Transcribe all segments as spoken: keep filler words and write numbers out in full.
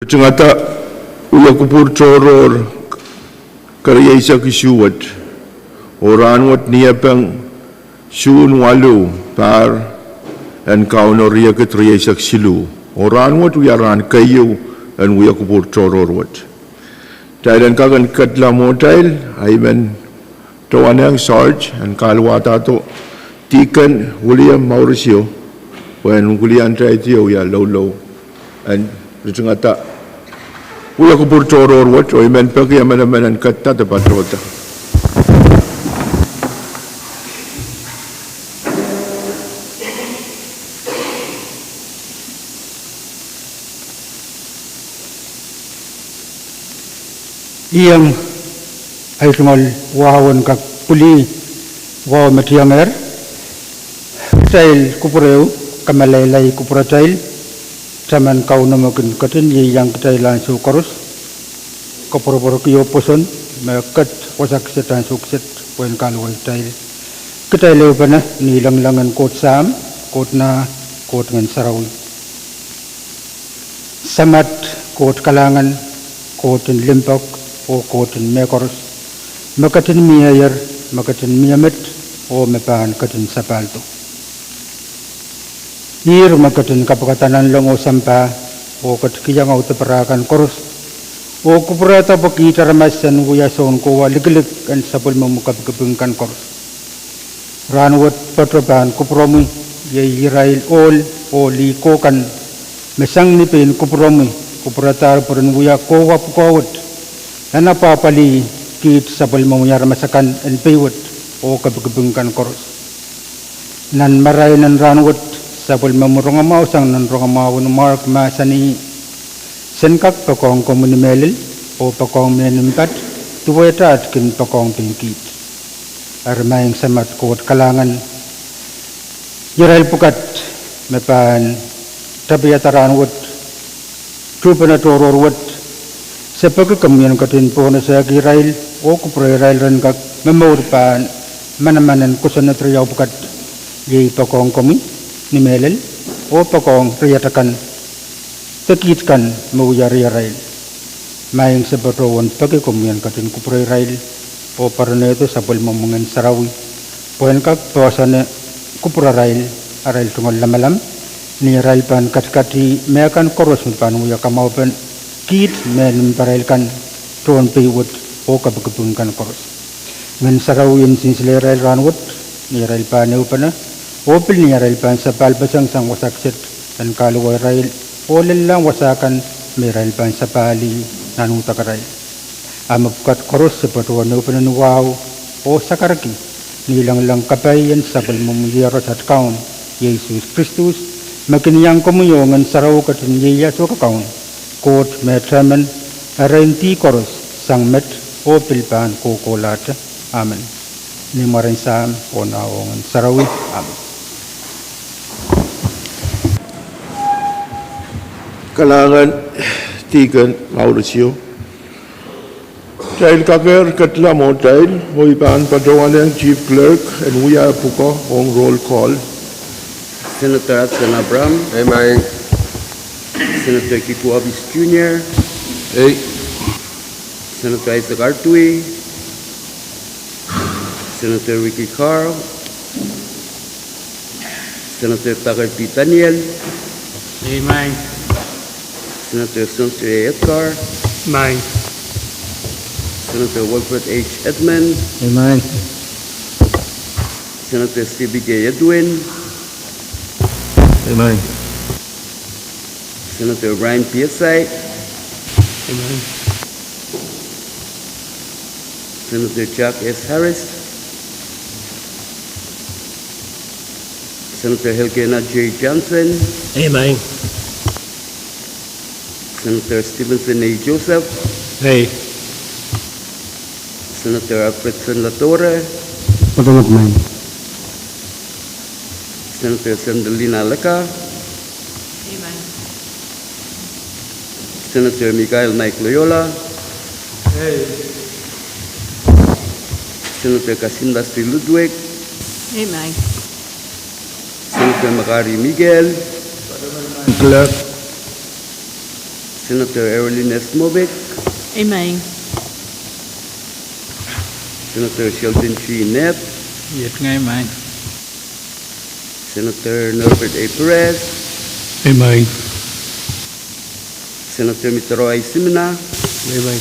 Tingada wia kupwur tohrohr kerieisek isuh wet, oh rahnwet Niepeng Suhn waluh pahr en Kauno riekid rieisek siluh. Oh rahnwet wia rahn keieu en wia kupwur tohrohr wet. Kitail en kak en ketla mwohtail, I men towahnehng Sarge en kahlwahdahdo Deacon William Mauricio, pwehn wiliandi wia loulou en ritingada wia kupwur tohrohr wet, oh I men peki emenemen en ketda de patohda. Iang ei tungoal wahu en kak pwilih wahu me tiangehr. Kitail kupwur ehu, kameleilei kupwuratail. Taman Kauno me kin ketin ieiang kitail ansou koaros, koapworopworki oh pwoson me ket wasa kiset ansou kiset pwehn kahluwa kitail. Kitail ehupene ni lengileng en Koht Sahm, Koht Nah, Koht Ngehn Sarawi. Samat, Koht kalahngan, Koht en limpoak, oh Koht en mehkoaros, me ketin mieier, me ketin mie met, oh me pahn ketin sapahldo. Ihr me ketin kapikada nanleng oh sampah, oh ketikihong audepe kan koaros, oh kupwurehda pwe kiht aramas en wia sounkowa likilik en sapwellimomwi kapikipik kan koaros. Rahnwet patoh pahn kupwuromwi, iei irail ohl oh lih ko kan me sang ni pein kupwuromwi, kupwuradahr pwe ren wia kowa pwukoa wet en apwahpwalih kiht sapwellimomwi aramas akan en pei wet oh kapikipik kan koaros. Nan marain en rahnwet, sapwellimomwi rongamwahu sang nan rongamwahu en Mark mahsanih, sen kak poakohng komwi ni mehlel, oh poakohng mehn mpatail, duwehte aht kin poakohng pein kiht. Eri Maing Samat Koht kalahngan, irail pwukat me pahn tapiada rahnwet, tuhpene tohrohr wet, se peki komwi en ketin pohnese irail, oh kupwure irail ren kak momour pahn manaman en kosonned riau pwukat, iei poakohng komwi ni mehlel, oh poakohng riatail kan, de kiht kan me wia riarail. Maing Sapato, I peki komwi en ketin kupwure irail, oh poaronehdo sapwellimomwi Ngehn Sarawi, pwehn kak poahsoane kupwurarail, arail tungoal lamalam, ni arail pahn katikati mehkan koaros me pahn wia kamwahupen kiht mehn mparail kan, tohn pei wet, oh kapikipik kan koaros. Ngehn Sarawi en sinsile irail rahnwet, ni arail pahn ehupene, oh pil ni arail pahn sapahl peseng sang wasa kiset en kahluwa irail, oh lellahng wasa kan me irail pahn sapahlih nan uhdakarail. A me pwukat koaros se patohwan ehupene ni wahu, oh sakarki ni lengileng kapai en sapwellimomwi Iehros at Kaun, Sises Kristus, me kin iang komwi oh Ngehn Sarawi ketin ieias oh kakaun, Koht me tehmen erein dih koaros, sang met, oh pil pahn kohkohlahte. Amen. Ni mwaren Sahm, oh Nah, oh Ngehn Sarawi. Amen. Kalahngan, Deacon Mauricio. Kitail kakehr ketla mwohtail, oh I pahn patohwanehng Chief Clerk en wia pwukoa ong roll call. Senator Hudson Abraham. Ei, Maing. Senator Kikuow Hughes Junior. Ei. Senator Isaac Artui. Senator Ricky Carl. Senator Tucker P. Daniel. Ei, Maing. Senator Spencer A. Edgar. Maing. Senator Wilfred H. Edmund. Ei, Maing. Senator Stevie K. Edwin. Ei, Maing. Senator Brian P. Esai. Ei, Maing. Senator Jack S. Harris. Senator Elkena J. Johnson. Ei, Maing. Senator Stevenson A. Joseph. Ei. Senator Alfredson Ladora. Ei, Maing. Senator Sandalina Aleka. Ei, Maing. Senator Michael Mike Loyola. Ei. Senator Kasinda C. Ludwig. Ei, Maing. Senator Makari Miguel. Clerk. Senator Aralin S. Mobeik. Amen. Senator Sheldon G. Knapp. Iet ngehi amen. Senator Norbert A. Perez. Amen. Senator Mitaro I. Simina. Amen.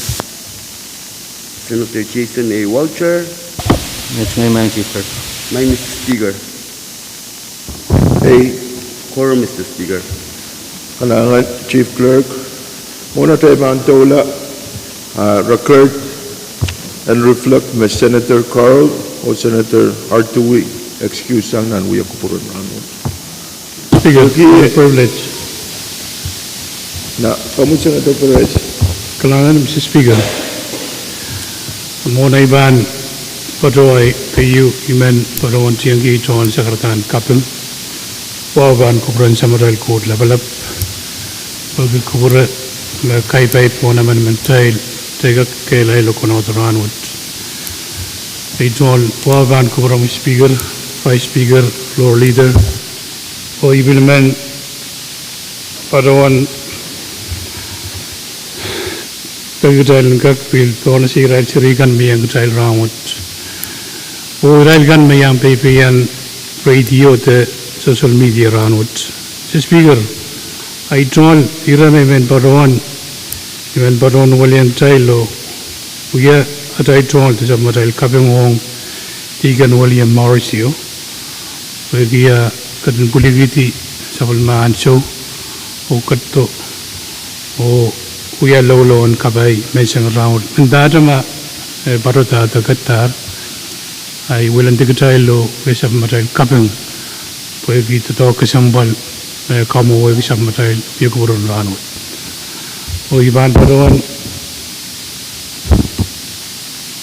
Senator Jason A. Walter. Iet ngehi amen, Chief Clerk. Amen, Mister Speaker. Ei, quorum, Mister Speaker. Kalahngan, Chief Clerk. Mwohn atail pahn doula, ah, record en reflect me Senator Carl oh Senator Artui excuse sang nan wia kupwuren rahnwet. Speaker, okay. Privilege. Nan komwi, Senator Perez. Kalahngan, Mister Speaker. Mwohn ei pahn patohwan keieu, I men patohwan tiengki tohn sakaradahn kaping. Wahu pahn kupwuren Samatail Koht Lapalap, pwehki kupwure me kaipaip oh emenemen kitail, kitail kak kehlail oh konehng rahnwet. Ei tohn wahu pahn kupwuromwi Speaker, Vice Speaker, Floor Leader, oh I pil men patohwan peki kitail en kak pil pohnese irail seri kan me iang kitail rahnwet, oh irail kan me iang peipeian radio de social media rahnwet. Mister Speaker, ei tohn ire me I men patohwan, I men patohwan welian kitail oh wia atail tohn de sapwmatail kaping ong Deacon William Morris, oh pwehki ah, ketin pwilikihdi sapwellime ansou oh ketido oh wia loulou en kapai menseng rahnwet. Mendahte ma, eh, patohda de ketidahr, ei weliandi kitail oh wia sapwmatail kaping pwehki doadoahk kesempwal me kamwohwei sapwmatail wia kupwuren rahnwet. Oh I pahn patohwan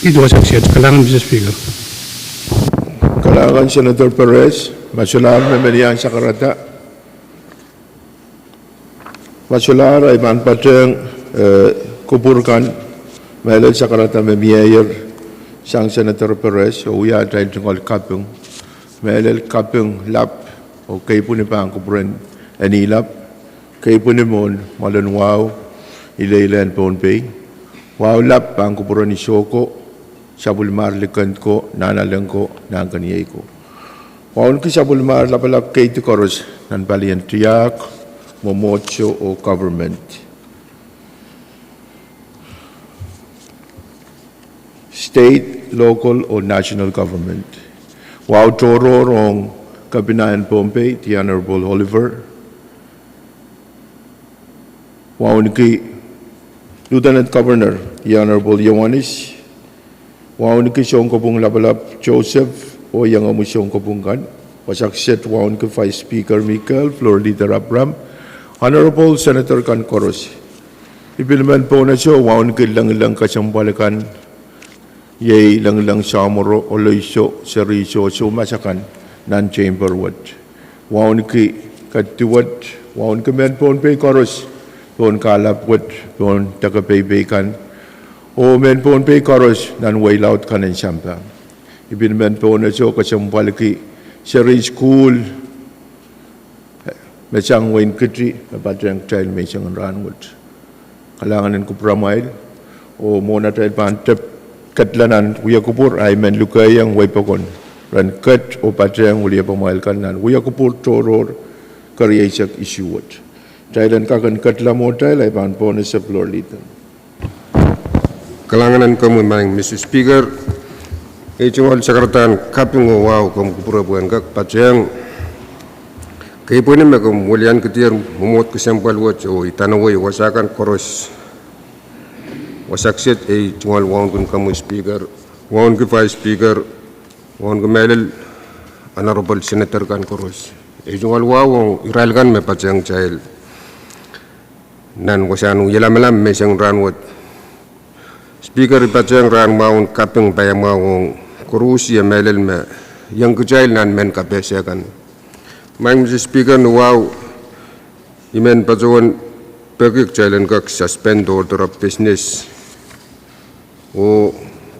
ih wasa kiset. Kalahngan, Mister Speaker. Kalahngan, Senator Perez. Ma solahr me menian sakarada. Ma solahr, ei pahn patehng, eh, kupwur kan, mehlel sakarada me mieier sang Senator Perez, oh wia atail tungoal kaping. Mehlel kaping lap, oh kei pwihni pahn kupwuren Enilap, kei pwihni mwohn Mwoalen Wahu, ileile en Pohnpei. Wahu lap pahn kupwuren Isoko, sapwellimar likend ko, nahnalek ko, nahnkeniei ko. Wauneki sapwellimar lapalap keidi koaros nan palien tiahk, mwomwohdiso oh government. State, local oh national government. Wahu tohrohr ong Kepina en Pohnpei, the Honorable Oliver. Wauneki Lieutenant Governor, the Honorable Ioanis. Wauneki sounkopwung lapalap Joseph oh iengomwi sounkopwung kan. Wasa kiset wauneki Vice Speaker Mikel, Floor Leader Abraham, Honorable Senator kan koaros. I pil men pohnese wauneki lengileng kesempwal kan, iei lengileng samworo, oleiso, seri sohso, masak kan nan chamber wet. Wauneki ketiwet, wauneki mehn Pohnpei koaros pohn kalap wet, pohn deke peipei kan, oh mehn Pohnpei koaros nan wehi laud kan en sampah. I pil men pohnese kesempwalki seri sukuhl me sang wehin Kiti me patehng kitail menseng en rahnwet. Kalahngan en kupwuramwail, oh mwohn atail pahn tep ketla nan wia kupwur, ei men lukehiong wehi pokon ren ket oh patehng wiliepamwail kan nan wia kupwur tohrohr kerieisek isuh wet. Kitail en kak en ketla mwohtail, ei pahn pohnese Floor Leader. Kalahngan en komwi maing Mister Speaker, ei tungoal sakaradahn kaping oh wahu komw kupwure pwehn kak patehng kei pwihni me komw weliankidier mwomwohd kesempwal wet oh idanawei wasa kan koaros. Wasa kiset ei tungoal wauneki komwi Speaker, wauneki Vice Speaker, wauneki mehlel Honorable Senator kan koaros. Ei tungoal wahu ong irail kan me patehng kitail nan wasahn wia lamalam menseng rahnwet. Speaker, I patehng rahn mwahu en kaping paiamwahu ong koaros ie mehlel me iang kitail nan mehn kapehse kan. Maing Mister Speaker, ni wahu I men patohwan peki kitail en kak suspend order of business oh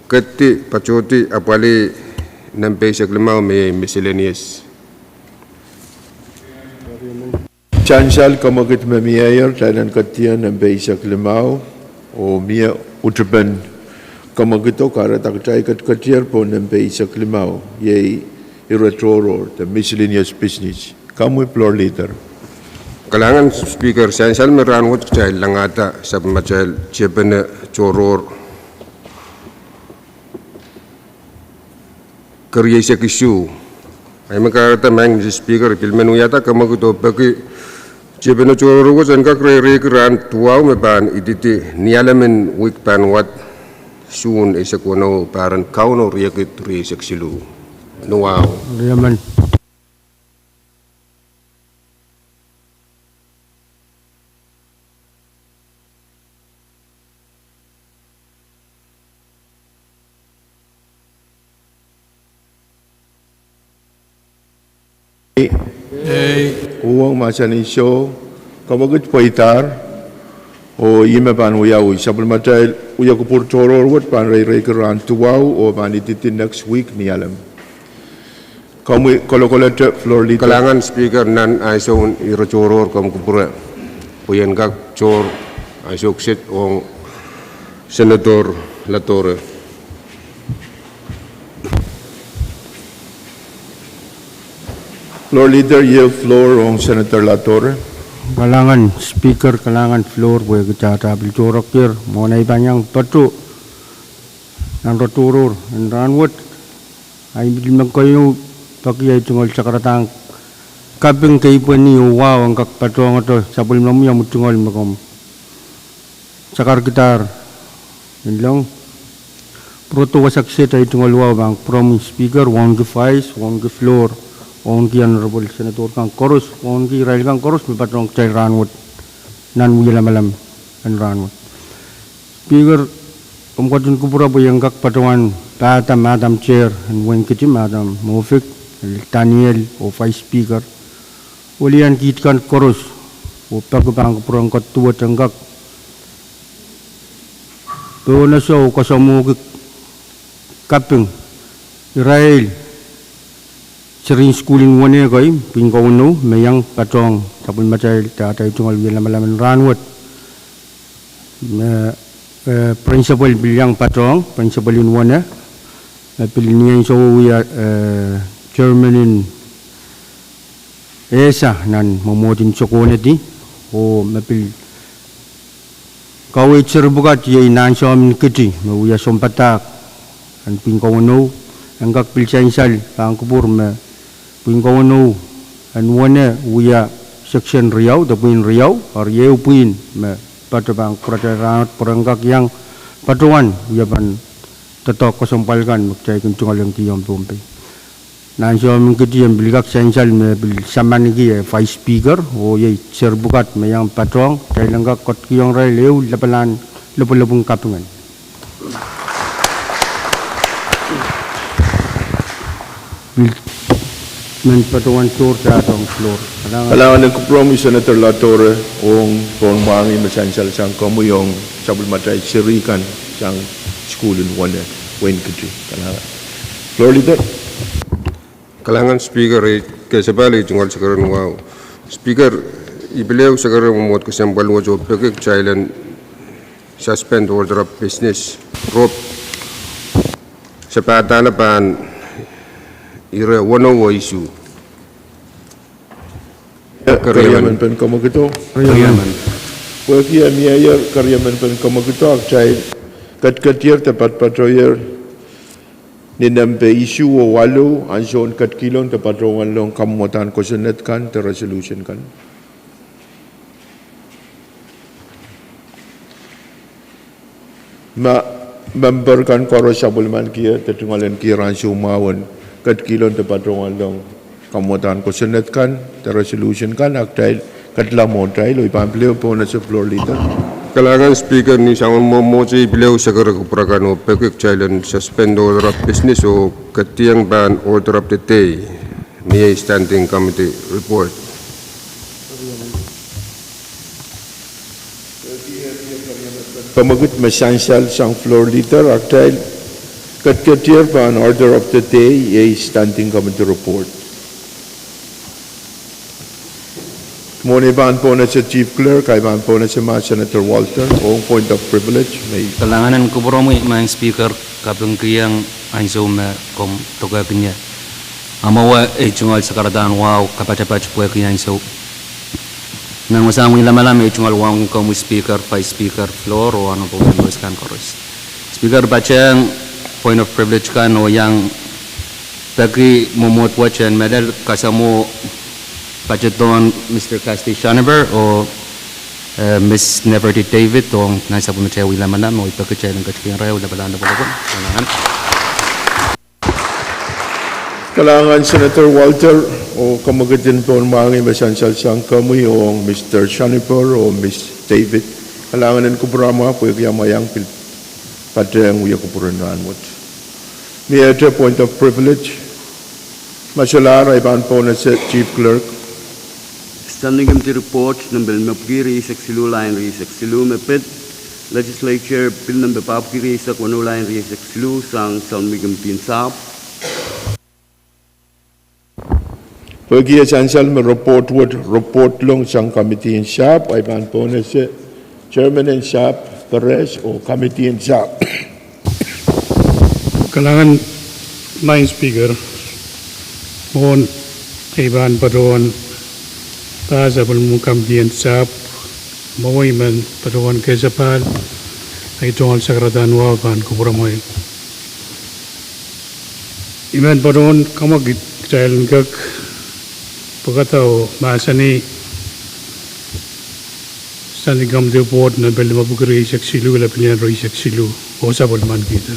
keti patohdi apwalih nempe eisek limau me iei miscellaneous. Sansal kemwekid me mieier, kitail en ketieng nempe eisek limau, oh mie utupen kemwekido kahrehda kitail ketiketier pohn nempe eisek limau, iei ire tohrohr, the miscellaneous business. Komwi Floor Leader. Kalahngan Speaker, sansal me rahnwet kitail langada sapwellimatail tiepene tohrohr kerieisek isuh. Ahi me kahrehda, Madam Speaker, I pil men wiahda kemwekid oh peki tiepene tohrohr wet en kak reireiki rahn duwau me pahn ididi Nialem en wihk pahn wad, Suhn eisek weneu, pahr en Kauno riekid rieisek siluh. Duwau. Uhwong mahsanih soh, kemwekid pweidahr, oh ih me pahn wiawi, sapwellimatail wia kupwur tohrohr wet pahn reireiki rahn duwau oh pahn ididi next week Nialem. Komwi kolokolete Floor Leader. Kalahngan Speaker, nan ansou en ire tohrohr komw kupwure pwe I en kak tohr ansou kiset ong Senator Latore. Floor Leader, yield floor ong Senator Latore. Kalahngan Speaker, kalahngan floor pwehki dahda pil tohrohr kier, mwohn ei pahn iang patoh nan ire tohrohr en rahnwet. Ahi pil me keieu peki ei tungoal sakaradahn kaping, keipweni oh wahu en kak patohwanohte sapwellimomwi omwi tungoal me komw sakarkidahr inleng. Pwurodo wasa kiset ei tungoal wahu pahn kupwuromwi Speaker, wauneki Vice, wauneki floor, wauneki honorable Senator kan koaros, wauneki irail kan koaros me patohwan kitail rahnwet nan wia lamalam en rahnwet. Speaker, komw ketin kupwure pwe I en kak patohwan pahda Madam Chair en Wenkiti, Madam Mofik, Daniel oh Vice Speaker, oh lih en kiht kan koaros, oh peki pahn kupwuren ketiket en kak pohnese oh koasoamwohki kaping irail serihn sukuhl en wene kei, pwihn kawenou, me iang patohwan sapwellimatail dahda ei tungoal wia lamalam en rahnwet. Me, eh, principal pil iang patohwan, principal en wene, me pil ni ansou wia, eh, chairman en esa nan mwomwohdin sokonedi, oh me pil kaweid seri pwukat iei Nansomw en Kiti me wia sounpadahk en pwihn kawenou, en kak pil sansal pahn kupwur me pwihn kawenou en wene wia section riau, de pwihn riau, eri ehu pwihn me patohwan kupwuratail rahnwet pwe ren kak iang patohwan wia pahn doadoahk kesempwal kan me kitail kin tungoal ong kihong Pohnpei. Nansomw en Kiti en pil kak sansal me pil samaniki eh Vice Speaker, oh iei seri pwukat me iang patohwan, kitail en kak ketikihong irail ehu lapalahn lopwulopwun kaping en. Pil men patohwan tohr dahda ong floor. Kalahngan en kupwuromwi Senator Latore ong pohnmwahngih me sansal sang komwi ong sapwellimatail seri kan sang sukuhl en wene, Wenkiti. Kalahngan. Floor Leader. Kalahngan Speaker, ei kesepahl ei tungoal sakaren wahu. Speaker, I pil ehu sakaren mwomwohd kesempwal wet oh peki kitail en suspend order of business, rop, sapahdahla pahn ire weneu oh isuh. Keriemen pen kemwekido. Pwehki eh mieier keriemen pen kemwekido, kitail ketiketier de patpatohier ni nempe isuh oh waluh, ansoun ketikihlen de patohwanlahng kamwadahn kosonned kan de resolution kan. Ma memper kan koaros sapwellimaniki de tungoaleniki rahn soumwahu en ketikihlen de patohwanlahng kamwadahn kosonned kan de resolution kan, a kitail ketilong mwohtail, oh I pahn pil ehu pohnese Floor Leader. Kalahngan Speaker, ni soangen mwomwohdiso I pil ehu sakaren kupwur akan oh peki kitail en suspend order of business oh ketieng pahn order of the day, mie standing committee report. Kemwekid me sansal sang Floor Leader, a kitail ketiketier pahn order of the day, iei standing committee report. Mwohn ei pahn pohnese Chief Clerk, ei pahn pohnese ma Senator Walter, ong point of privilege, me. Kalahngan en kupwuromwi, Madam Speaker, kapingkihong ansou me komw dokehkin ie. Amwail ei tungoal sakaradahn wahu kapatapat pwehki ansou. Nan wasahn wia lamalam, ei tungoal wauneki komwi Speaker, Vice Speaker, Floor, oh Honorable Members kan koaros. Speaker, patehng point of privilege kan oh iang peki mwomwohd wet en mehlel kasamwo patohdohn Mister Cassidy Schonipher oh, eh, Miss Neferti David ong nan sapwellimatail wia lamalam, oh I peki kitail en ketikihong irail lapalahn lopwolopwol. Kalahngan. Kalahngan Senator Walter, oh kamwekid en pohnmwahngih me sansal sang komwi ong Mister Schonipher oh Miss David. Kalahngan en kupwuramwa pwehki amwail iang pil patehng wia kupwuren rahnwet. Miehte point of privilege, ma solahr ei pahn pohnese Chief Clerk. Standing Committee Report nempe limepwiki rieisek siluh, lain rieisek siluh, me pid Legislature Bill nempe papwiki rieisek weneu, lain rieisek siluh, sang Salmiki Mpinsahpw. Pwehki e sansal me report wet, report long sang committee en sahpw, ei pahn pohnese Chairman en sahpw, Beres, oh committee en sahpw. Kalahngan, Madam Speaker, mwohn ei pahn patohwan pass sapwellimomwi committee en sahpw, mwowe I men patohwan kesepahl ei tungoal sakaradahn wahu pahn kupwuramwail. I men patohwan kamwekid kitail en kak pwekada oh mahsanih Standing Committee Report nempe limepwiki rieisek siluh, lepin ian rieisek siluh, oh sapwellimanikihda.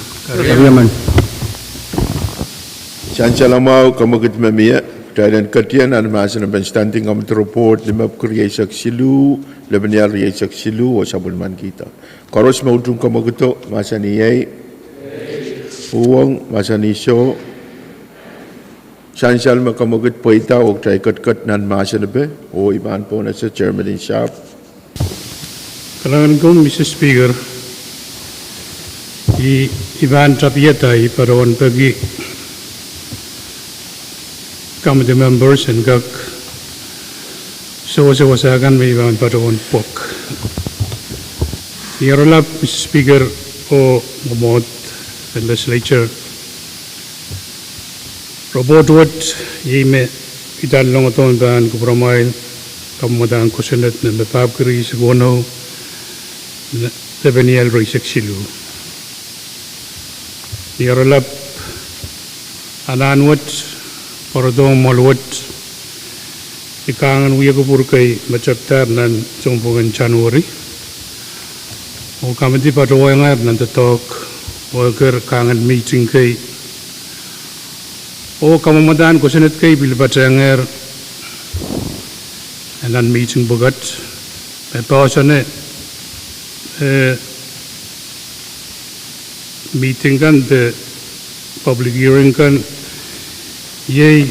Sansal mwahu, kamwekid me mie, kitail en ketin nan mahsen en Standing Committee Report limepwiki rieisek siluh, lepin ian rieisek siluh, oh sapwellimanikihda. Koaros me utung kamwekido, mahsanih iei. Uhwong, mahsanih soh. Sansal me kamwekid pweida oh kitail ketiket nan mahsen epe, oh I pahn pohnese Chairman en sahpw. Kalahngan komwi, Mister Speaker, I, I pahn tapiada, I patohwan peki committee members en kak sewese wasa kan me I pahn patohwan pwek. Ni aralap, Mister Speaker, oh mwomwohd en Legislature, report wet iei me I doulongdohng pahn kupwuramwail, kamwadahn kosonned nempe papwiki rieisek weneu, lepin ian rieisek siluh. Ni aralap, anahn wet, pwarodohng mwoal wet, I kahngen wia kupwur kei me tepdahr nan sounpwong en January, oh committee patohwangehr nan doadoahk, oh eker kahngen meeting kei, oh kamwadahn kosonned kei pil patehng nan meeting pwukat, me poahsoane, eh, meeting kan de public hearing kan, iei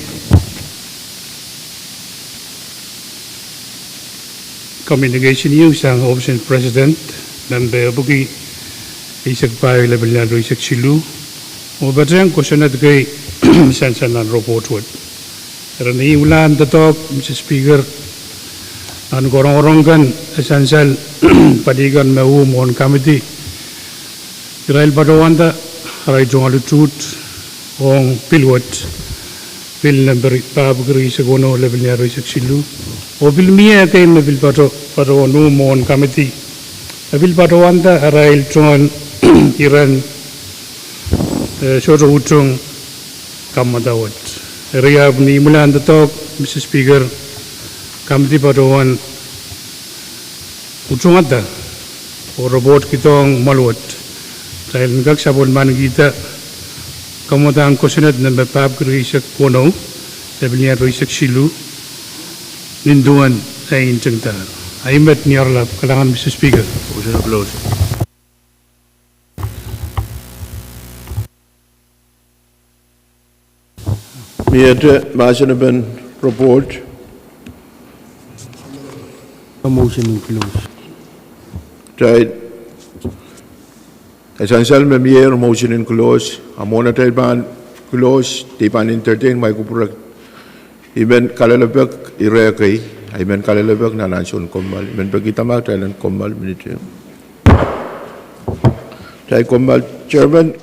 communication ieu sang Office en President, nempe epwiki eisek pahieu, lepin ian rieisek siluh, oh patehng kosonned kei sansal nan report wet. Eri ni imwilahn doadoahk, Mister Speaker, nan rongorong kan, e sansal pali kan me uh mwohn committee, irail patohwanda arail tungoal utuht ong pil wet, pil nempe papwiki rieisek weneu, lepin ian rieisek siluh, oh pil mie ekei me pil pato, patohwan uh mwohn committee, e pil patohwanda arail tungoal iren, eh, sohte utung kamwada wet. Eri ahpw ni imwilahn doadoahk, Mister Speaker, committee patohwan utungada oh report kidohng mwoal wet, kitail en kak sapwellimanikihda kamwadahn kosonned nempe papwiki rieisek weneu, lepin ian rieisek siluh, nin duwen e ntingdahr. Ahi met, ni aralap, kalahngan Mister Speaker. Miehte mahsenepen report. Motion in close. Right. E sansal me mie motion in close, a mwohn atail pahn close, de I pahn entertain mwail kupwure. I men kalelapak ire kei. I men kalelapak nan ansou en kommoal, I men peki dahme kitail en kommoal minit. Kitail kommoal, Chairman.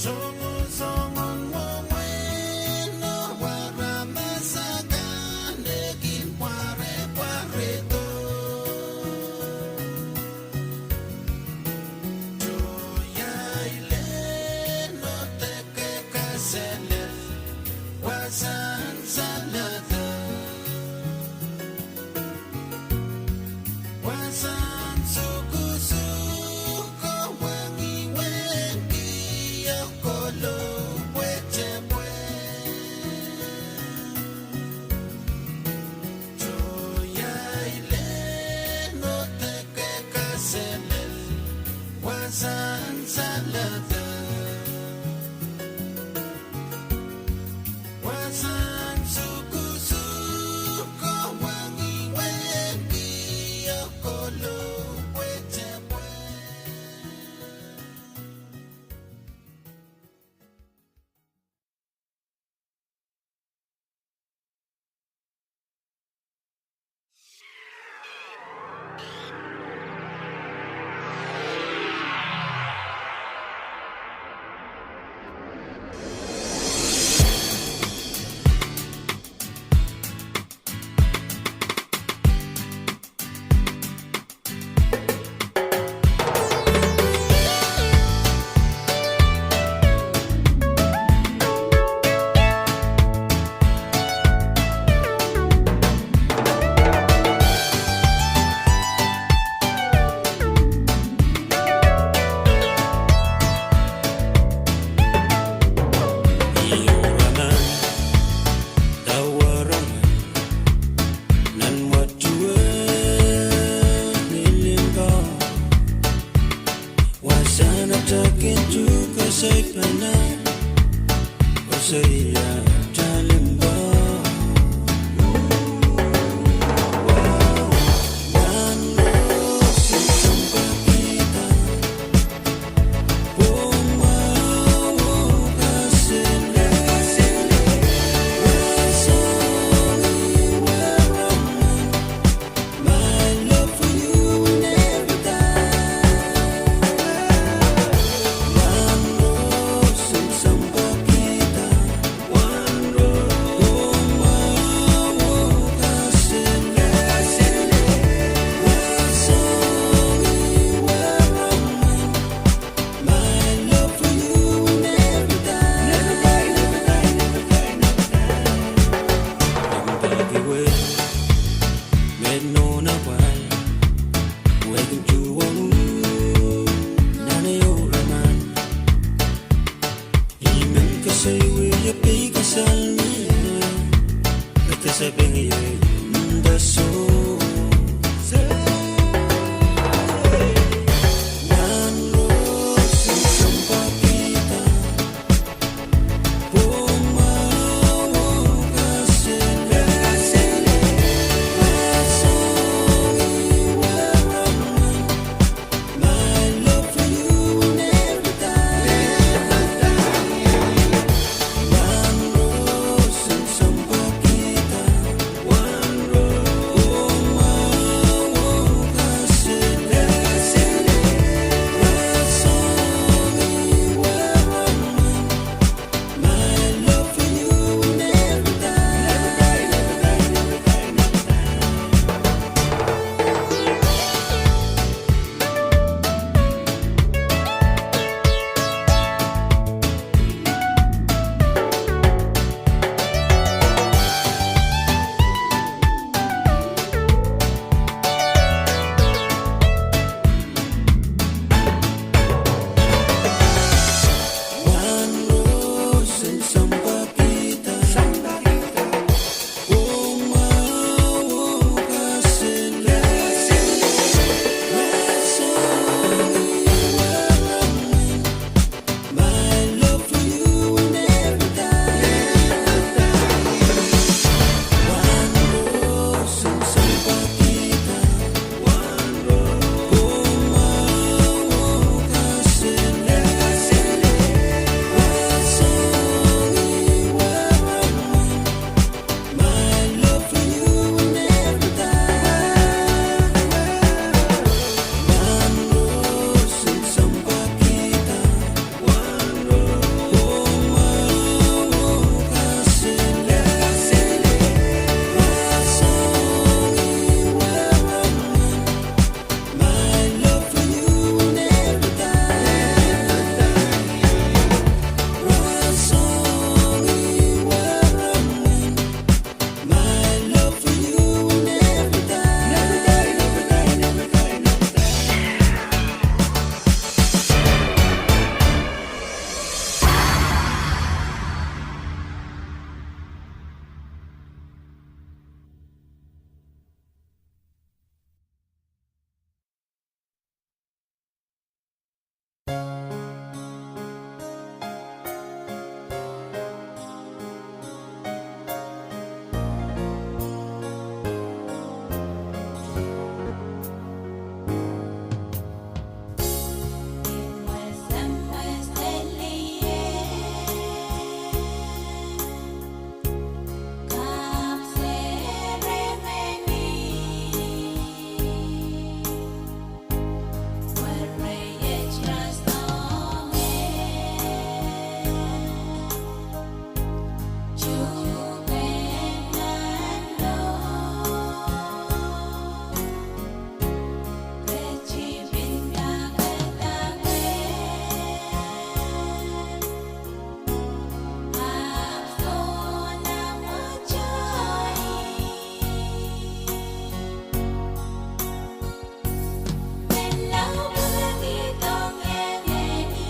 Songosongen mwomwen oh aramas akan e kin pwarepwaredo. Tohn iang lel oh deke kaselel, wasahn salada. Wasahn sukusuko wengihweng kihong kohlou pwetepwe. Tohn iang lel oh deke kaselel, wasahn salada. Wasahn sukusuko wengihweng kihong kohlou pwetepwe.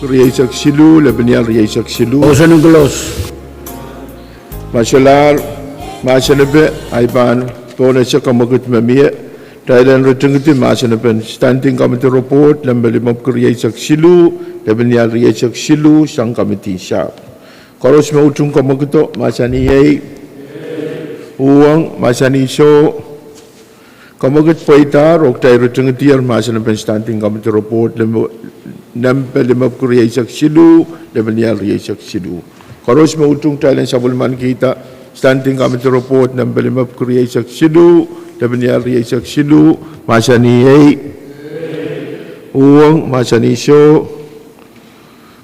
Rieisek siluh, lepin ial rieisek siluh. Motion close. Ma solahr mahsenepe, ahi pahn pohnese kamwekid me mie. Kitail en ritingidi mahsenepen Standing Committee Report, nempe limepwiki rieisek siluh, lepin ial rieisek siluh, sang kamidi sahpw. Koaros me utung kamwekido, mahsanih ei. Uhwong, mahsanih soh. Kamwekid pweidahr, oh kitail ritingidier mahsenepen Standing Committee Report, lime-, nempe limepwiki rieisek siluh, lepin ial rieisek siluh. Koaros me utung kitail en sapwellimanikihda Standing Committee Report, nempe limepwiki rieisek siluh, lepin ial rieisek siluh, mahsanih ei. Uhwong, mahsanih soh.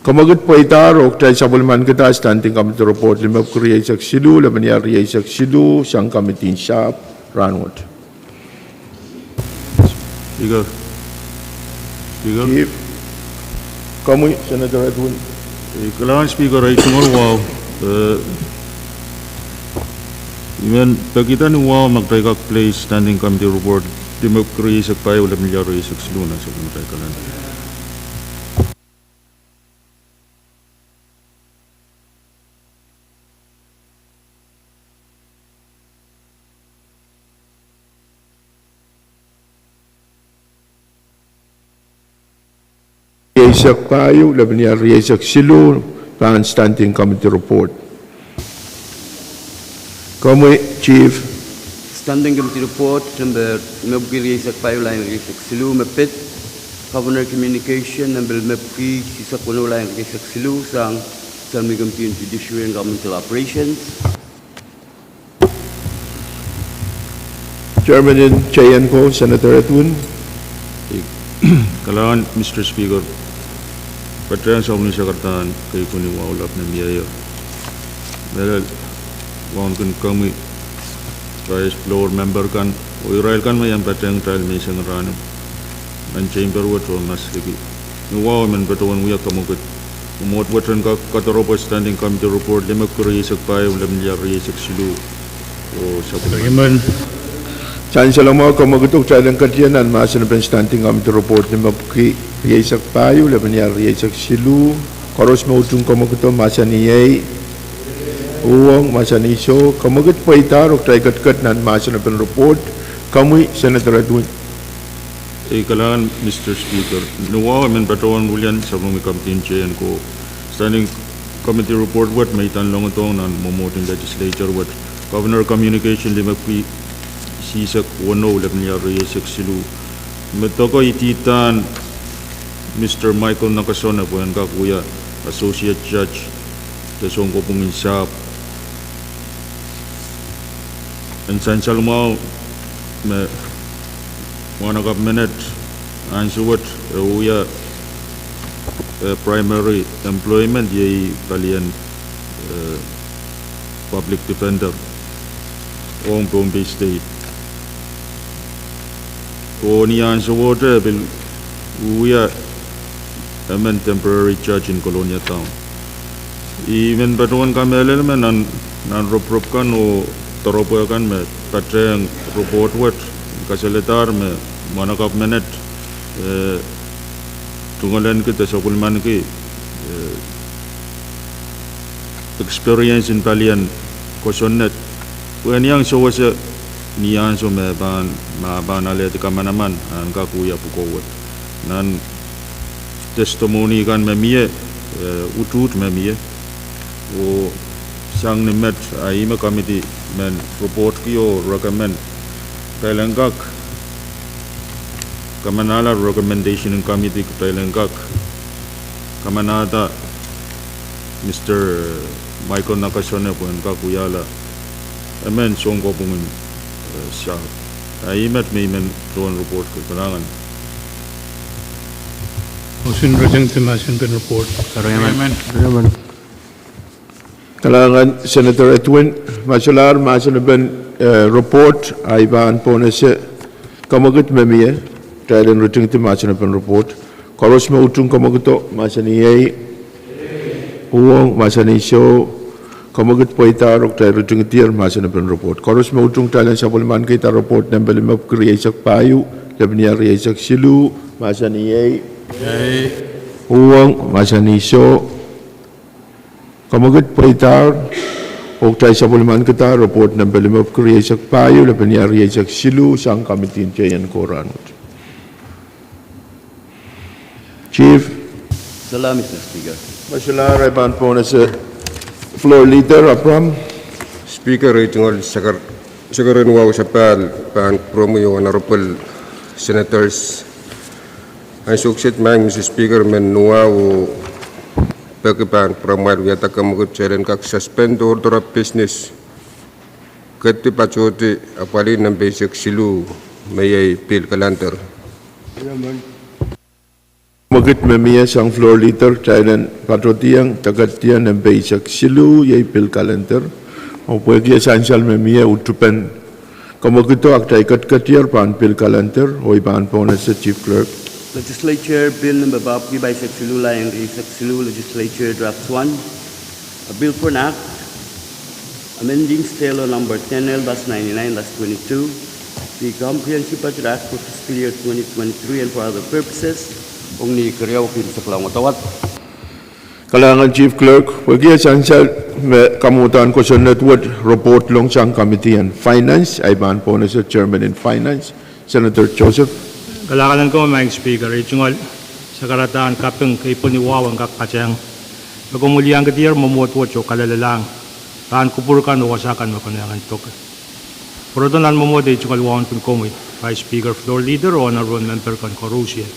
Kamwekid pweidahr, oh kitail sapwellimanikihda Standing Committee Report, limepwiki rieisek siluh, lepin ial rieisek siluh, sang kamidi sahpw, rahnwet. Speaker. Speaker. Chief. Komwi, Senator Edwin. Eh, kalahngan Speaker, ei tungoal wahu. Eh, I men pekihda ni wahu ma kitail kak place Standing Committee Report, limepwiki rieisek pahieu, lepin ial rieisek siluh, nan sapwellime kitail kalahngan. Rieisek pahieu, lepin ial rieisek siluh, pahn Standing Committee Report. Komwi, Chief. Standing Committee Report, nempe limepwiki rieisek pahieu, lain rieisek siluh, me pid Governor Communication, nempe limepwiki rieisek weneu, lain rieisek siluh, sang Salmini Committee on Judiciary and Governmental Operations. Chairman en J N ko, Senator Edwin. Kalahngan, Mister Speaker. Patehng sapwellime sakadahn keikun ni wahu lap me mieier. Mehlel wauneki komwi, rais, floor member kan, oh irail kan me iang patehng kitail menseng rahn nan chamber wet oh masliki. Ni wahu men patohwan wia kamwekid. Mwomwohd wet en kak kadoaropwe Standing Committee Report, limepwiki rieisek pahieu, lepin ial rieisek siluh. Oh sapwellime. Sansal mwahu, kamwekido, kitail en ketin nan mahsenepen Standing Committee Report, limepwiki rieisek pahieu, lepin ial rieisek siluh. Koaros me utung kamwekido, mahsanih ei. Uhwong, mahsanih soh. Kamwekid pweidahr, oh kitail ketiket nan mahsenepen report. Komwi, Senator Edwin. Ei kalahngan, Mister Speaker. Ni wahu men patohwan wilian sapwellime Committee en J N ko. Standing Committee Report wet me I pahn longedong nan mwomwohd en Legislature wet. Governor Communication, limepwiki rieisek weneu, lepin ial rieisek siluh. Me doke ididahn Mister Michael Nakasone pwehn kak wia Associate Judge de Sounkopwung en Sahpw. En sansal mwahu me mwahnakapw menet ansou wet e wia, eh, primary employment iei palien, eh, public defender ong Pohnpei State. Oh ni ansowohte e pil wia emen temporary judge en Kolonia Town. I men patohwan kamehlele me nan, nan ropirop kan oh doaropwe kan me patehng report wet, kasaledahr me mwahnakapw menet, eh, tungoalenki de sapwellimaniki, eh, experience en palien kosonned. Pwe ni iang sewese ni ansou me pahn, ma pahn alehdi kamanaman, en kak wia pwukoa wet. Nan testimony kan me mie, eh, utuht me mie. Oh sang ni met, a ih me committee men report ki oh recommend. Kitail en kak kamanahla recommendation en committee, kitail en kak kamanahda Mister Michael Nakasone pwe en kak wiahla emen Sounkopwung en, eh, Sahpw. A ih met me I men patohwan report ki. Kalahngan. Motion ritingdi mahsen pen report. Kalahngan Senator Edwin. Ma solahr mahsen pen, eh, report, ahi pahn pohnese kamwekid me mie, kitail en ritingdi mahsen pen report. Koaros me utung kamwekido, mahsanih ei. Uhwong, mahsanih soh. Kamwekid pweidahr, oh kitail ritingdier mahsen pen report. Koaros me utung, kitail en sapwellimankihda report nempe limepwiki rieisek pahieu, lepin ial rieisek siluh, mahsanih ei. Ei. Uhwong, mahsanih soh. Kamwekid pweidahr, oh kitail sapwellimanikihda report nempe limepwuki rieisek pahieu, lepin iar rieisek siluh sang committee en teian koh rahnwet. Chief. Salaam, Mister Speaker. Mesilahr, I pahn pohnese Floor Leader Abraham. Speaker, ei tungoal sakar-, sakaradahn wahu sapahl pahn pwuromwi Honorable Senators. Ansou kiset, Maing Mister Speaker, men wahu peki pahn pwuromwail wiahda kamwekid kitail en kak suspend order of business, kedi patohdi apwalih nempe eisek siluh me iei bill calendar. Kamwekid me mie sang Floor Leader, kitail en patohdiong de kedidiong nempe eisek siluh iei bill calendar. Oh pwehki sansal me mie, utupen kamwekido, a kitail kedkedier pahn bill calendar, oh I pahn pohnese Chief Clerk. Legislature Bill number pahpwiki pahisek siluh, lain rieisek siluh, Legislature Draft one. A bill for an act amending statute number ten L dash ninety-nine dash twenty-two, the Comprehensive Budget Act for fiscal year twenty twenty-three and for other purposes. Ong ni keriau, keimwseklahn wadawad. Kalahngan Chief Clerk, pwehki sansal me kamwadahn kosonned wet report ong sang Committee on Finance, I pahn pohnese Chairman en Finance, Senator Joseph. Kalahngan en komwi Maing Speaker, ei tungoal sakaradahn kaping kei pwon ni wahu en kak patehng me komw wiliankedier mwomwohd wet oh kalelehiong pahn kupwur kan oh wasa kan me konehng en doke. Pwurodo nan mwomwohd ei tungoal wahu en pwon komwi Vice Speaker, Floor Leader, oh Honorable Member kan koarusie.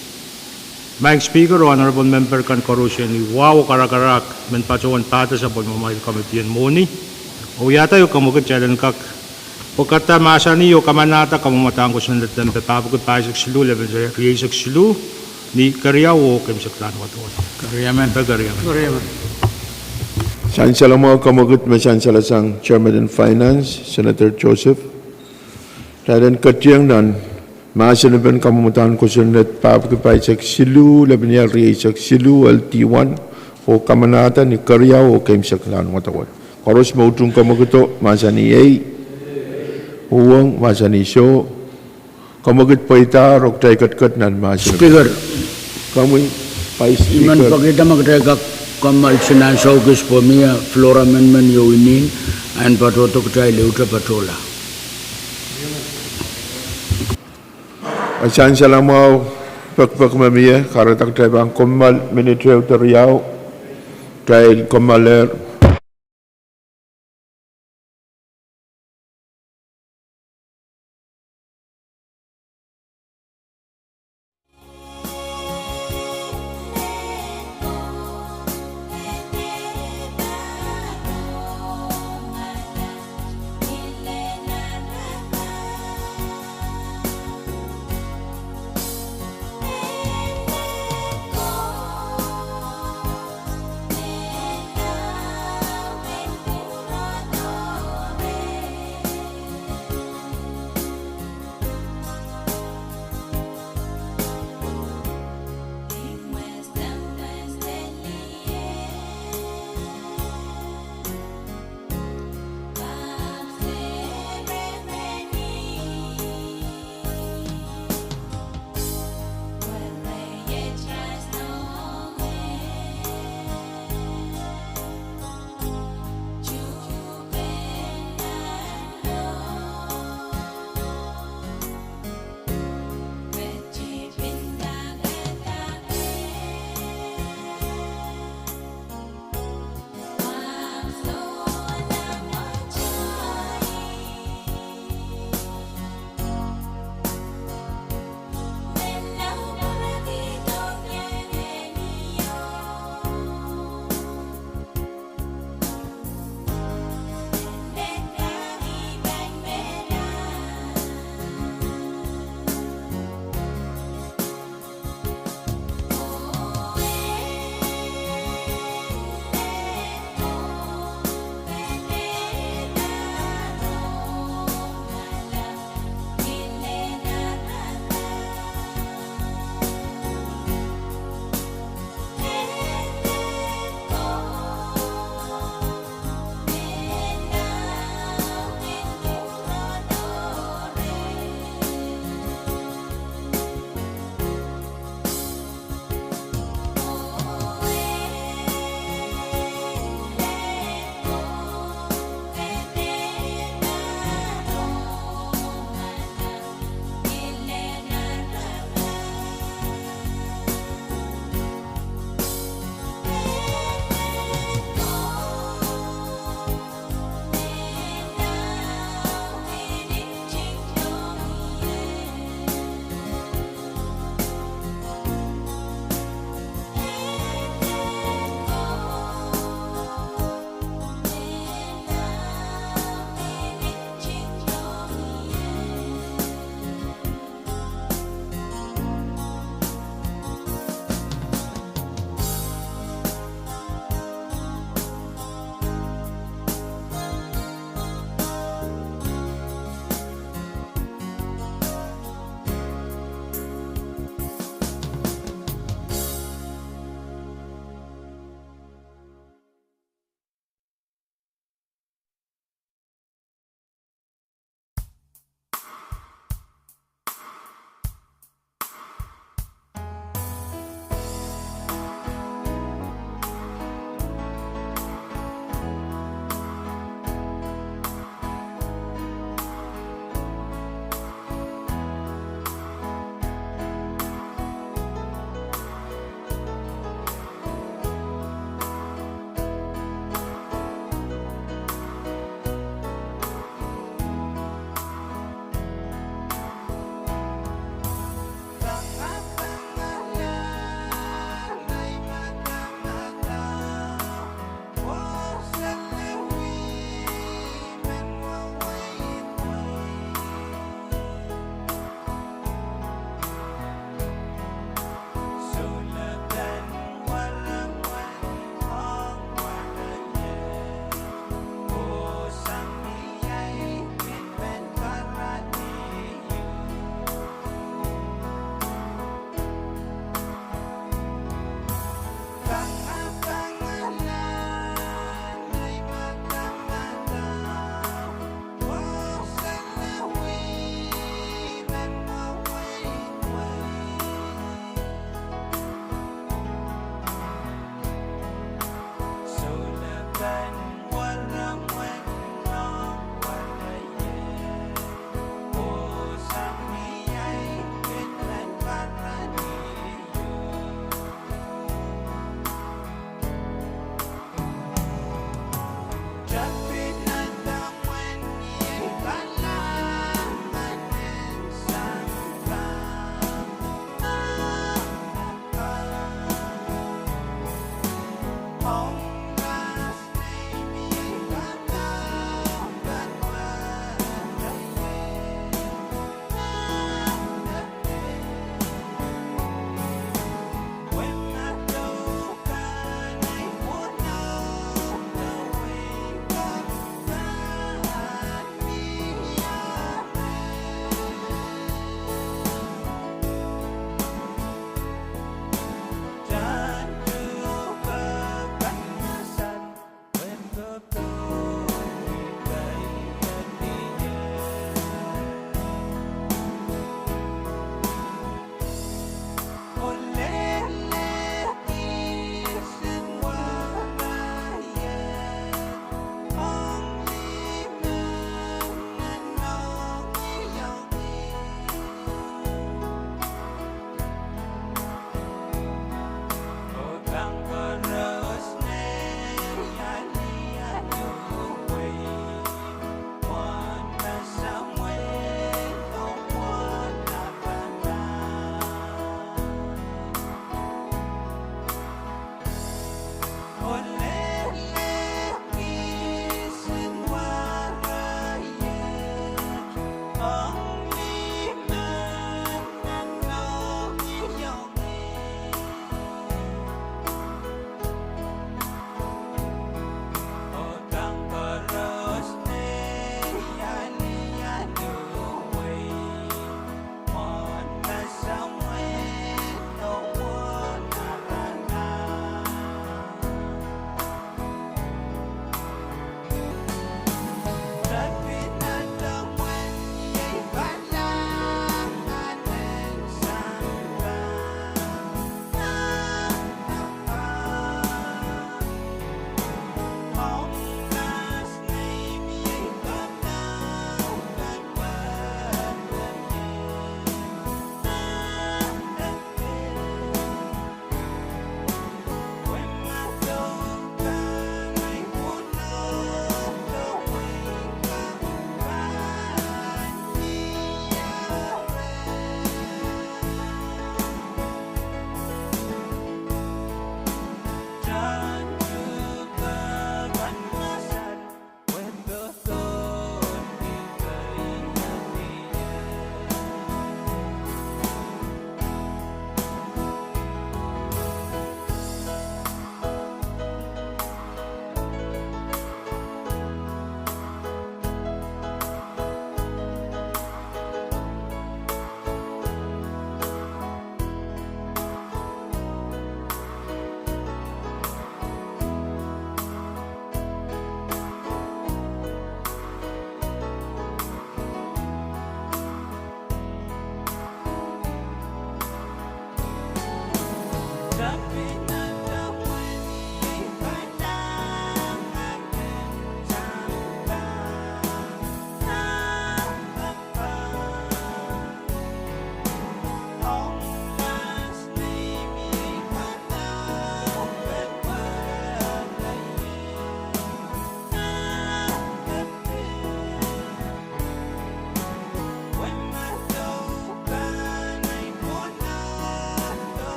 Maing Speaker oh Honorable Member kan koarusie, ni wahu oh karakarahk men patohwan pahda sapwellimamwail Committee en Mwohni, oh wiahda ieu kamwekid kitail en kak pwekada mahsanih oh kamanahda kamwadahn kosonned nempe pahpwiki pahisek siluh, lepin rieisek siluh, ni keriau oh keimwseklahn wadawad. Sansal mwahu kamwekid me sansal sang Chairman en Finance, Senator Joseph. Kitail en ketiong nan mahsen en kamwadahn kosonned pahpwiki pahisek siluh, lepin rieisek siluh, L D one, oh kamanahda ni keriau oh keimwseklahn wadawad. Koaros me utung kamwekido, mahsanih ei. Uhwong, mahsanih soh. Kamwekid pweidahr, oh kitail ketiket nan mahsen. Speaker. Komwi Vice Speaker. I men pekihda ma kitail kak kommoal nan ansou kis pwe mie floor amendment ieu inin, en patohdo kitail ehute patohla. Sansal mwahu, pekipek me mie, kahrehda kitail pahn kommoal minit ehu de riau, kitail kommoalehr.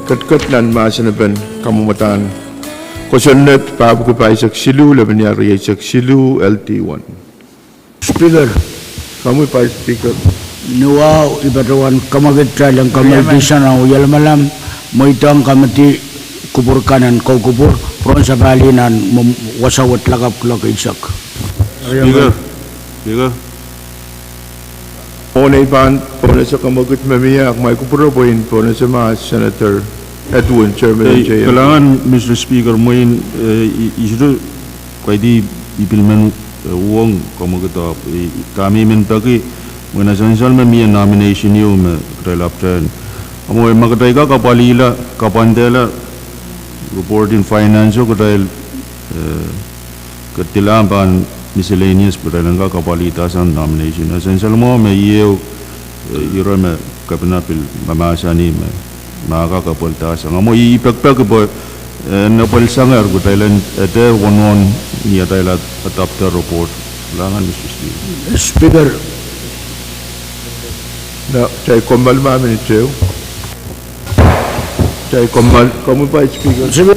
Ketiket nan mahsen en kamwadahn kosonned, pahpwiki pahisek siluh, lepin ire rieisek siluh, L T one. Speaker. Komwi Vice Speaker. Ni wahu, I patohwan kamwakid kitail en kamehlele sang oh ialamalam, mweidohng komidi kupwur kan en koukupwur, pwurehng sapahl nan mwomw wasa wet lakapw kuloak eisek. Speaker, Speaker. Mwohn ei pahn pohnese kamwakid me mie, ahmw kupwuro pwe I en pohnese ma Senator Edwin, Chairman. Ei, J M P. Kalahngan, Mister Speaker, mwein, eh, I, I sohte kaidehn I pil men, eh, uhwong kamwakid ahpw, eh, dahme I men peki, mwein sansal me mie nomination ieu me kitail ahpwtehn. Ahmw, eh, ma kitail kak apwalihla, kapwandehla report en finance o kitail, eh, ketilahng pahn miscellaneous pwe kitail en kak apwalihda sang nomination. A sansal mwahu me ieu, eh, ire me kepina pil mahmahsanih me ma kak apwalihda sang. Ahmw I pekipeki pwe, eh, en apwalih sang eri kitail en ede wonohn ni atail adopt-a report. Kalahngan, Mister Speaker. Speaker. Nan, kitail kommoal ma minit ehu. Kitail kommoal, komwi Vice Speaker. Speaker.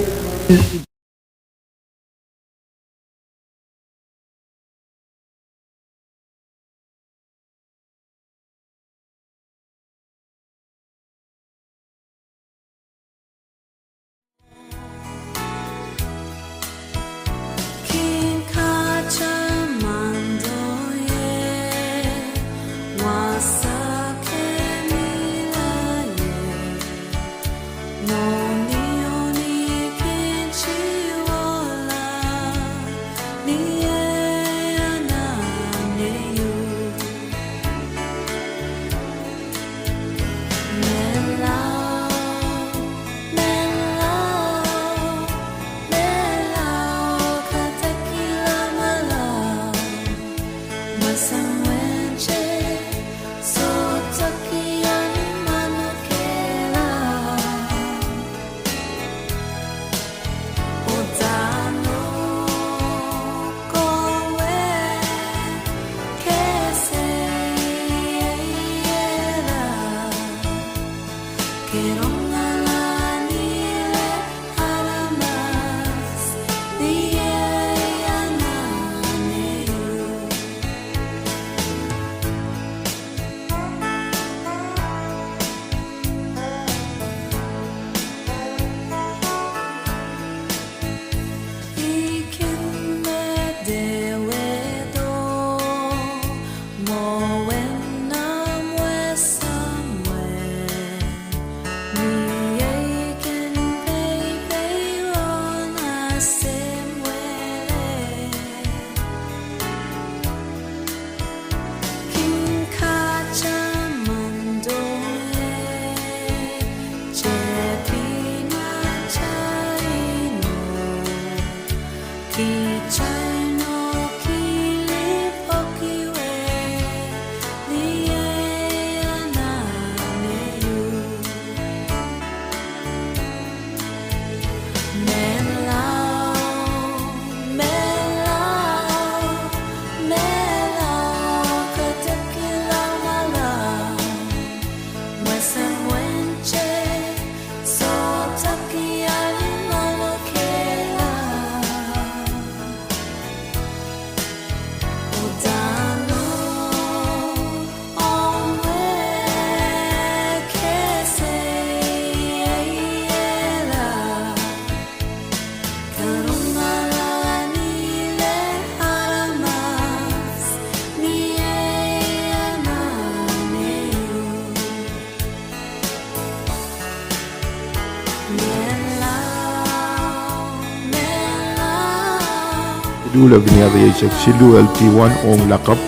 Siluh, lepin ire rieisek siluh, L T one, ong lakapw.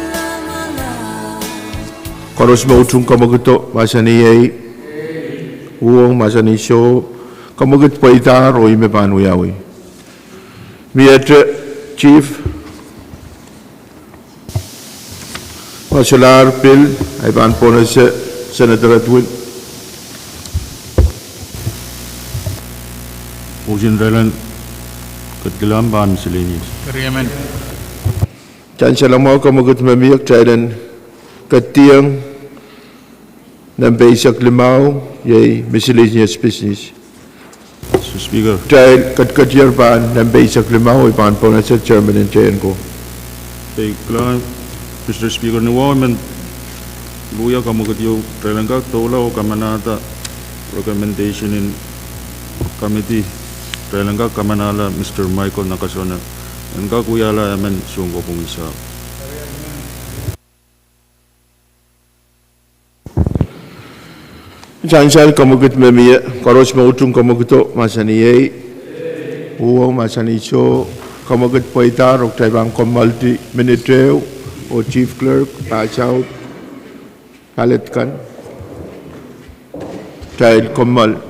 Koaros me utung kamwakido, mahsanih ei. Uhwong, mahsanih soh. Kamwakid pweidahr oh ih me pahn wiawi. Miehte, Chief. Ma solahr pil, I pahn pohnese Senator Edwin. Motion rehn ketikilahn pahn miscellaneous. Agreement. Sansal mwahu, kamwakid me mie, kitail en ketieng nempe eisek limau, iei miscellaneous business. Speaker. Kitail ketiketier pahn nempe eisek limau, I pahn pohnese chairman en teienko. Ei, kalahngan, Mister Speaker, ni wahu I men luhia kamwekid ieu, kitail en kak doula oh kamanahda recommendation en committee, kitail en kak kamanahla Mister Michael Nakasone en kak wiahla emen sounkopwung saut. Sansal kamwekid me mie, koaros me utung kamwekido, mahsanih ei. Uhwong, mahsanih soh. Kamwekid pweidahr, oh kitail pahn kommoaldi minit ehu, oh Chief Clerk, pass out ballot kan. Kitail kommoal.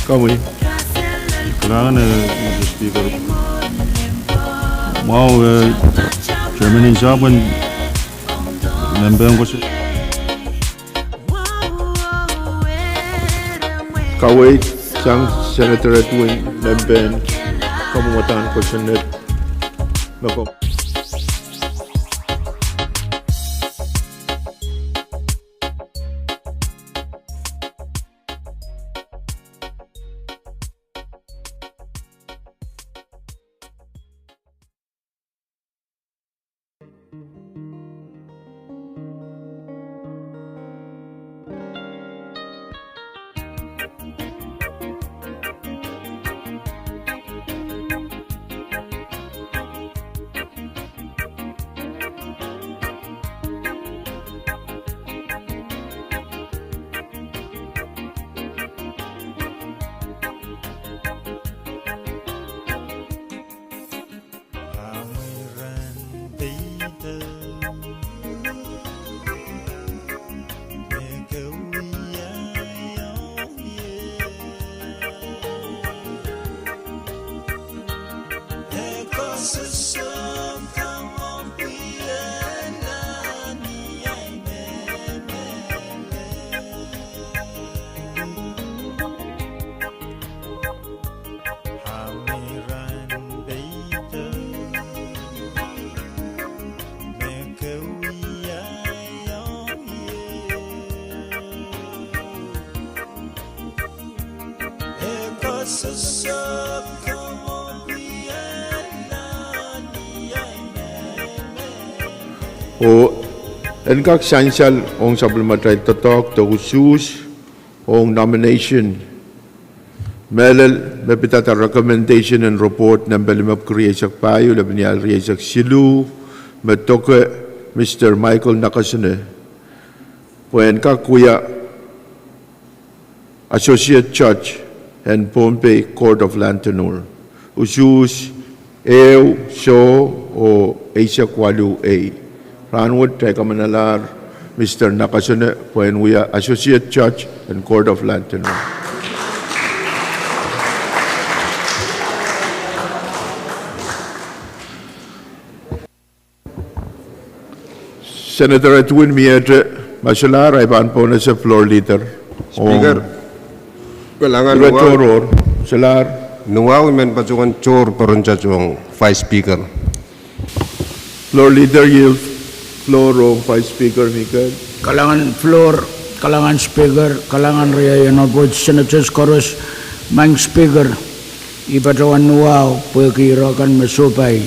Komwi. Kalahngan, eh, Mister Speaker. Mwahu, eh, chairman en sahpw en mehn pehn koasoandi. Kaweid sang Senator Edwin, mehn pehn kamwadahn koasoandi. Oh en kak sansal ong sapwellimatail doadoahk de usuhs ong nomination. Mehlel me pidada recommendation en report nempe limepwuki rieisek pahieu, lepin ial rieisek siluh, me doke Mister Michael Nakasone pwehn kak wia Associate Judge en Pohnpei Court of Land Tenure. Usuhs ehu, soh, oh eisek waluh ei. Rahnwet kitail kamanalahr Mister Nakasone pwehn wia Associate Judge en Court of Land Tenure. Senator Edwin miehte, ma solahr ahi pahn pohnese floor leader. Speaker, kalahngan, tohrohr, solahr. Nuwahu I men patohwan tohr poarenda ong Vice Speaker. Floor leader, yield floor ong Vice Speaker Mikel. Kalahngan floor, kalahngan Speaker, kalahngan riei Honorable Senators koaros. Maing Speaker, I patohwan nuwahu pwehki ire kan me sohpai,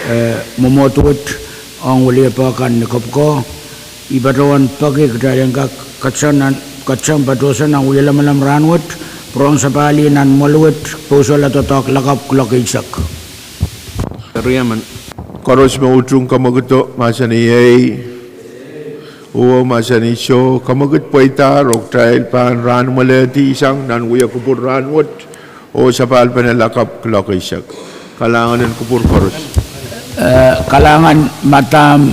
eh, mwomwohd wet ong weliepe kan ni kapwukoa. I patohwan peki kitail en kak ketsang patohsang nan wie lamalam rahnwet, pwurehng sapahl nan mwoahl wet, pousehla doadoahk lakapw kuloak eisek. Koaros me utung kamwekid mahsanih ei, uwe mahsanih soh, kamwekid pweidahr oh kitail pahn rahn mwelehdi sang nan wie kupwur rahnwet oh sapahl pene lakapw kuloak eisek. Kalahngan en kupwur koaros. Eh, kalahngan Madam